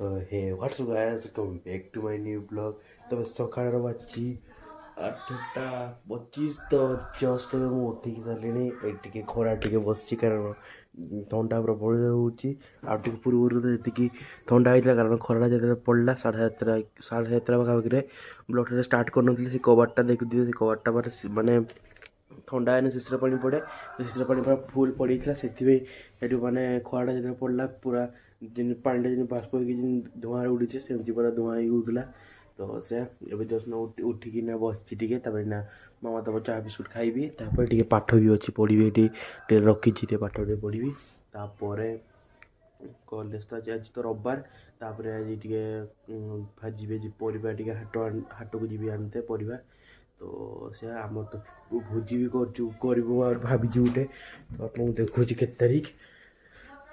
Hey, what's up guys, welcome back to my new vlog. ତ ସକାଳର ବାଜିଛି 8:25। ତ ଜଷ୍ଟ ଏବେ ମୁଁ ଉଠିକି ସାରିଲିଣି। ଏଠି ଟିକେ ଖରା ଟିକେ ବସିଛି, କାରଣ ଥଣ୍ଡା ପ୍ରବଳ ହେଉଛି। ଆଉ ଟିକେ ପୂର୍ବରୁ ତ ଯେତିକି ଥଣ୍ଡା ହେଇଥିଲା, କାରଣ ଖରାଟା ଯେତେବେଳେ ପଡ଼ିଲା 7:30, 7:30 ପାଖାପାଖିରେ ବ୍ଲଗ୍ଟା ଷ୍ଟାର୍ଟ କରିନଥିଲି। ସେ କବାଟଟା ଦେଖୁଥିବେ, ସେ କବାଟଟା ମାନେ ଥଣ୍ଡା ହେଲେ ଶିଶିର ପାଣି ପଡ଼େ। ତ ଶିଶିର ପାଣି ପୁରା ଫୁଲ୍ ପଡ଼ିଯାଇଥିଲା। ସେଥିପାଇଁ ସେଠୁ ମାନେ ଖରାଟା ଯେତେବେଳେ ପଡ଼ିଲା, ପୁରା ଯେମିତି ପାଣିଟା ଯେମିତି ବାଷ୍ପ ହେଇକି ଯେମିତି ଧୂଆଁରେ ଉଡ଼ିছে, ସେମିତି ପୁରା ଧୂଆଁ ହେଇକି ଉଠୁଥିଲା। ତ ସେ ଏବେ ଜଷ୍ଟ ଉଠିକିନା ବସିଛି ଟିକେ। ତାପରେ ନା ମାମା ଦବ ଚା ବିସ୍କୁଟ୍ ଖାଇବି। ତାପରେ ଟିକେ ପାଠ ବି ଅଛି, ପଢ଼ିବି। ଏଠି ଟିକେ ରଖିଛି, ଟିକେ ପାଠ ଟିକେ ପଢ଼ିବି। ତାପରେ କଲେଜ ତ ଆଜି, ଆଜି ତ ରବିବାର। ତାପରେ ଆଜି ଟିକେ ଯିବି ଆଜି ପରିବା ଟିକେ ହାଟକୁ ଯିବି ଆଣିତେ ପରିବା। ତ ସେ ଆମର ତ ଭୋଜି ବି କରୁଛୁ, କରିବୁ ଆଉ ଭାବିଛୁ ଗୋଟେ। ତ ଆପଣଙ୍କୁ ଦେଖାଉଛି କେତେ ତାରିଖ।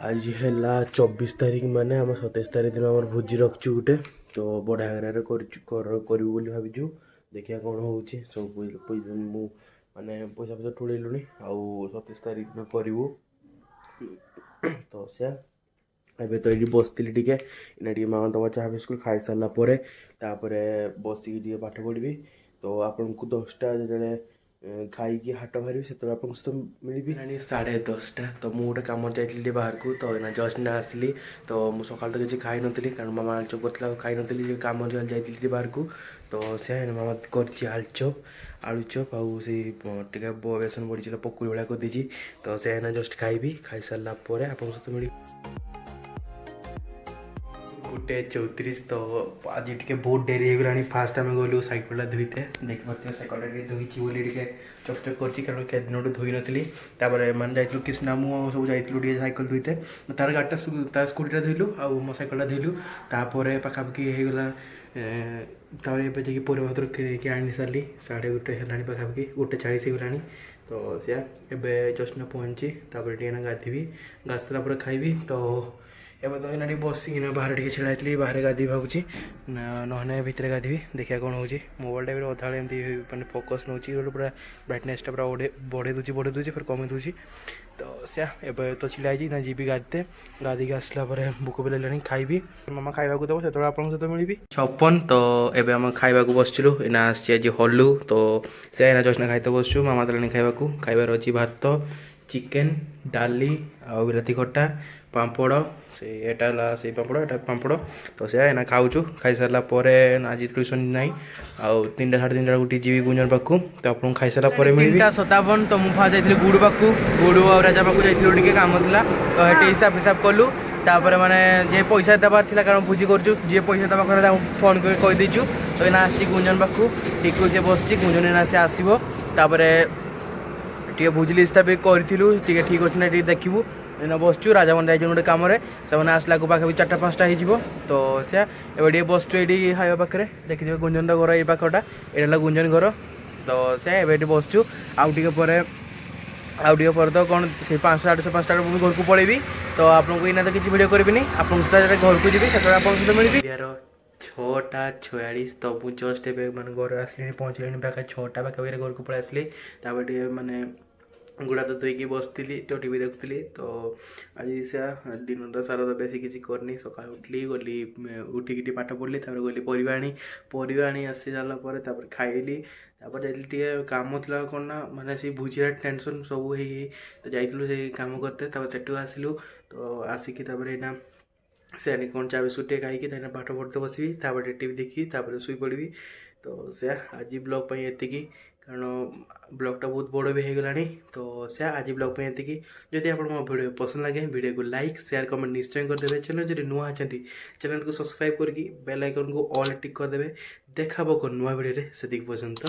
ଆଜି ହେଲା 24 ତାରିଖ, ମାନେ ଆମ 27 ତାରିଖ ଦିନ ଆମର ଭୋଜି ରଖିଛୁ ଗୋଟେ। ତ ବଡ଼ ଆକାରରେ କରୁଛୁ, କରିବୁ ବୋଲି ଭାବିଛୁ। ଦେଖିବା କ'ଣ ହେଉଛି। ସବୁ ମୁଁ ମାନେ ପଇସା ପଇସା ଠୁଳେଇଲୁଣି ଆଉ 27 ତାରିଖ ଦିନ କରିବୁ। ତ ସେୟା, ଏବେ ତ ଏଇଠି ବସିଥିଲି ଟିକେ। ଏଇନା ଟିକେ ମାମା ଦବ ଚାହା ବିସ୍କୁଟ୍, ଖାଇସାରିଲା ପରେ ତାପରେ ବସିକି ଟିକେ ପାଠ ପଢ଼ିବି। ତ ଆପଣଙ୍କୁ 10ଟା ଯେତେବେଳେ ଖାଇକି ହାଟ ବାହାରିବି, ସେତେବେଳେ ଆପଣଙ୍କ ସହିତ ମିଳିବି। ହେଲାଣି 10:30। ତ ମୁଁ ଗୋଟେ କାମରେ ଯାଇଥିଲି ଟିକେ ବାହାରକୁ। ତ ଏଇନା ଜଷ୍ଟ ନା ଆସିଲି। ତ ମୁଁ ସକାଳେ ତ କିଛି ଖାଇନଥିଲି, କାରଣ ମାମା ଆଳୁଚପ କରିଥିଲା ଆଉ ଖାଇନଥିଲି। ଯେ କାମରେ ଯାଇଥିଲି ଟିକେ ବାହାରକୁ। ତ ସେ ମାମା କରିଛି ଆଳୁଚପ, ଆଳୁଚପ ଆଉ ସେଇ ଟିକେ ବେସନ ବଡ଼ି ପକୁଡ଼ି ଭଳିଆ କରିଦେଇଛି। ତ ସେ ଏଇନା ଜଷ୍ଟ ଖାଇବି। ଖାଇସାରିଲା ପରେ ଆପଣଙ୍କ ସହିତ ମିଳିବି। 1:34। ତ ଆଜି ଟିକେ ବହୁତ ଡେରି ହେଇଗଲାଣି। ଫାଷ୍ଟ ଆମେ ଗଲୁ ସାଇକେଲଟା ଧୋଇତେ। ଦେଖିପାରୁଥିବେ, ସାଇକେଲଟା ଟିକେ ଧୋଇଛି ବୋଲି ଟିକେ ଚକଚକ କରୁଛି, କାରଣ କେତେ ଦିନଠୁ ଧୋଇନଥିଲି। ତାପରେ ମାନେ ଯାଇଥିଲୁ, କ୍ରିଷ୍ଣା ମୁଁ ସବୁ ଯାଇଥିଲୁ ଟିକେ ସାଇକେଲ ଧୋଇତେ। ତାର ଗାଡ଼ିଟା, ତା ସ୍କୁଟିଟା ଧୋଇଲୁ ଆଉ ମୋ ସାଇକେଲଟା ଧୋଇଲୁ। ତାପରେ ପାଖାପାଖି ହେଇଗଲା। ତାପରେ ଏବେ ଯାଇକି ପରିବା ପତ୍ର କିଣିକି ଆଣି ସାରିଲି। 1:30 ହେଲାଣି ପାଖାପାଖି, 1:40 ହେଇଗଲାଣି। ତ ସେୟା, ଏବେ ଜଷ୍ଟ ନା ପହଞ୍ଚି, ତାପରେ ଟିକେ ନା ଗାଧିବି, ଗାଧି ସାରିଲା ପରେ ଖାଇବି। ତ ଏବେ ତ ଏଇନା ଟିକେ ବସିକିନା ବାହାରେ ଟିକେ ଛିଡ଼ା ହେଇଥିଲି। ବାହାରେ ଗାଧିବି ଭାବୁଛି ନା, ନହେଲେ ଭିତରେ ଗାଧିବି, ଦେଖିବା କ'ଣ ହେଉଛି। ମୋବାଇଲଟା ବି ଅଧାବେଳେ ଏମିତି ମାନେ ଫୋକସ୍ ନେଉଛି ଗୋଟେ, ପୁରା ବ୍ରାଇଟନେସ୍ଟା ପୁରା ବଢ଼େଇ ଦେଉଛି, ବଢ଼େଇ ଦେଉଛି, ଫେର୍ କମେଇ ଦେଉଛି। ତ ସେୟା, ଏବେ ତ ଛିଡ଼ା ହେଇଛି ନା, ଯିବି ଗାଧିତେ। ଗାଧିକି ଆସିଲା ପରେ ଭୋକ ବି ଲାଗିଲାଣି, ଖାଇବି। ମାମା ଖାଇବାକୁ ଦେବ, ସେତେବେଳେ ଆପଣଙ୍କ ସହିତ ମିଳିବି। 56। ତ ଏବେ ଆମେ ଖାଇବାକୁ ବସିଥିଲୁ। ଏଇନା ଆସିଛି ଆଜି ହଲୁ। ତ ସେ ଏଇନା ଜଷ୍ଟ ନା ଖାଇତେ ବସୁଛୁ। ମାମା ଦେଲାଣି ଖାଇବାକୁ। ଖାଇବାର ଅଛି ଭାତ, ଚିକେନ୍, ଡାଲି ଆଉ ବିଲାତି ଖଟା, ପାମ୍ପଡ଼। ସେ ଏଇଟା ହେଲା ସେଇ ପାମ୍ପଡ଼, ଏଇଟା ପାମ୍ପଡ଼। ତ ସେୟା, ଏଇନା ଖାଉଛୁ। ଖାଇସାରିଲା ପରେ ଆଜି ଟ୍ୟୁସନ୍ ନାହିଁ ଆଉ 3ଟା 3:30 ବେଳକୁ ଟିକେ ଯିବି ଗୁଞ୍ଜନ ପାଖକୁ। ତ ଆପଣଙ୍କୁ ଖାଇସାରିଲା ପରେ ମିଳିବି। 3:57। ତ ମୁଁ ଫାଷ୍ଟ ଯାଇଥିଲି ଗୁଡ଼ୁ ପାଖକୁ, ଗୁଡ଼ୁ ଆଉ ରାଜା ପାଖକୁ ଯାଇଥିଲୁ, ଟିକେ କାମ ଥିଲା। ତ ସେଠି ହିସାବ ହିସାବ କଲୁ। ତାପରେ ମାନେ ଯିଏ ପଇସା ଦେବାର ଥିଲା, କାରଣ ଭୋଜି କରୁଛୁ, ଯିଏ ପଇସା ଦେବା କଥା ତାଙ୍କୁ ଫୋନ୍ କରି କହିଦେଇଛୁ। ତ ଏଇନା ଆସିଛି ଗୁଞ୍ଜନ ପାଖକୁ, ଟିକୁ ସିଏ ବସିଛି। ଗୁଞ୍ଜନ ଏଇନା ସେ ଆସିବ। ତାପରେ ଟିକେ ଭୋଜି ଲିଷ୍ଟଟା ବି କରିଥିଲୁ, ଟିକେ ଠିକ୍ ଅଛି ନା ଟିକେ ଦେଖିବୁ। ଏଇନା ବସିଛୁ। ରାଜାମାନେ ଯାଇଛନ୍ତି ଗୋଟେ କାମରେ, ସେମାନେ ଆସିଲାକୁ ପାଖାପାଖି 4ଟା 5ଟା ହେଇଯିବ। ତ ସେୟା, ଏବେ ଟିକେ ବସିଛୁ ଏଇଠି ଖାଇବା ପାଖରେ। ଦେଖିଥିବେ, ଗୁଞ୍ଜନର ଘର ଏଇ ପାଖଟା, ଏଇଟା ହେଲା ଗୁଞ୍ଜନ ଘର। ତ ସେୟା, ଏବେ ଏଠି ବସିଛୁ। ଆଉ ଟିକେ ପରେ ତ କ'ଣ ସେଇ 5ଟା, 5:30, 5ଟା ବେଳକୁ ମୁଁ ଘରକୁ ପଳେଇବି। ତ ଆପଣଙ୍କୁ ଏଇନା ତ କିଛି ଭିଡ଼ିଓ କରିବିନି। ଆପଣଙ୍କ ସହିତ ଯେତେବେଳେ ଘରକୁ ଯିବି, ସେତେବେଳେ ଆପଣଙ୍କ ସହିତ ମିଳିବି। 6:46। ତ ମୁଁ ଜଷ୍ଟ ଏବେ ମାନେ ଘରେ ଆସିଲିଣି, ପହଞ୍ଚିଲିଣି। ପାଖା 6ଟା ପାଖାପାଖିରେ ଘରକୁ ପଳେଇ ଆସିଲି। ତାପରେ ଟିକେ ମାନେ ଗୋଡ଼ ହାତ ଧୋଇକି ବସିଥିଲି, ତ ଟିଭି ଦେଖୁଥିଲି। ତ ଆଜି ସେୟା, ଦିନଟା ସାରା ତ ବେଶୀ କିଛି କରିନି। ସକାଳୁ ଉଠିଲି, ଗଲି, ଉଠିକି ଟିକେ ପାଠ ପଢ଼ିଲି। ତାପରେ ଗଲି ପରିବା ଆଣି। ପରିବା ଆଣି ଆସି ସାରିଲା ପରେ ତାପରେ ଖାଇଲି। ତାପରେ ଯାଇଥିଲି ଟିକେ କାମ ଥିଲା, କ'ଣ ନା ମାନେ ସେଇ ଭୋଜିର ଟେନସନ୍ ସବୁ ହେଇ ହେଇ ତ ଯାଇଥିଲୁ ସେଇ କାମ କରତେ। ତାପରେ ସେଠୁ ଆସିଲୁ। ତ ଆସିକି ତାପରେ ଏଇନା ସେ କ'ଣ ଚା ବିସ୍କୁଟ୍ ଟିକେ ଖାଇକି ତାପରେ ପାଠ ପଢ଼ିତେ ବସିବି। ତାପରେ ଟିକେ ଟିଭି ଦେଖିକି ତାପରେ ଶୋଇପଡ଼ିବି। ତ ସେୟା, ଆଜି ବ୍ଲଗ୍ ପାଇଁ ଏତିକି, କାରଣ ବ୍ଲଗ୍ଟା ବହୁତ ବଡ଼ ବି ହେଇଗଲାଣି। ତ ସେୟା, ଆଜି ବ୍ଲଗ୍ ପାଇଁ ଏତିକି। ଯଦି ଆପଣଙ୍କୁ ମୋ ଭିଡ଼ିଓ ପସନ୍ଦ ଲାଗେ, ଭିଡ଼ିଓକୁ ଲାଇକ୍, ସେୟାର, କମେଣ୍ଟ ନିଶ୍ଚୟ କରିଦେବେ। ଚ୍ୟାନେଲ୍ ଯଦି ନୂଆ ଅଛନ୍ତି, ଚ୍ୟାନେଲକୁ ସବସ୍କ୍ରାଇବ୍ କରିକି ବେଲ୍ ଆଇକନ୍କୁ ଅଲ୍ ଟିକ୍ କରିଦେବେ। ଦେଖା ହେବ ଏକ ନୂଆ ଭିଡ଼ିଓରେ, ସେତିକି ପର୍ଯ୍ୟନ୍ତ।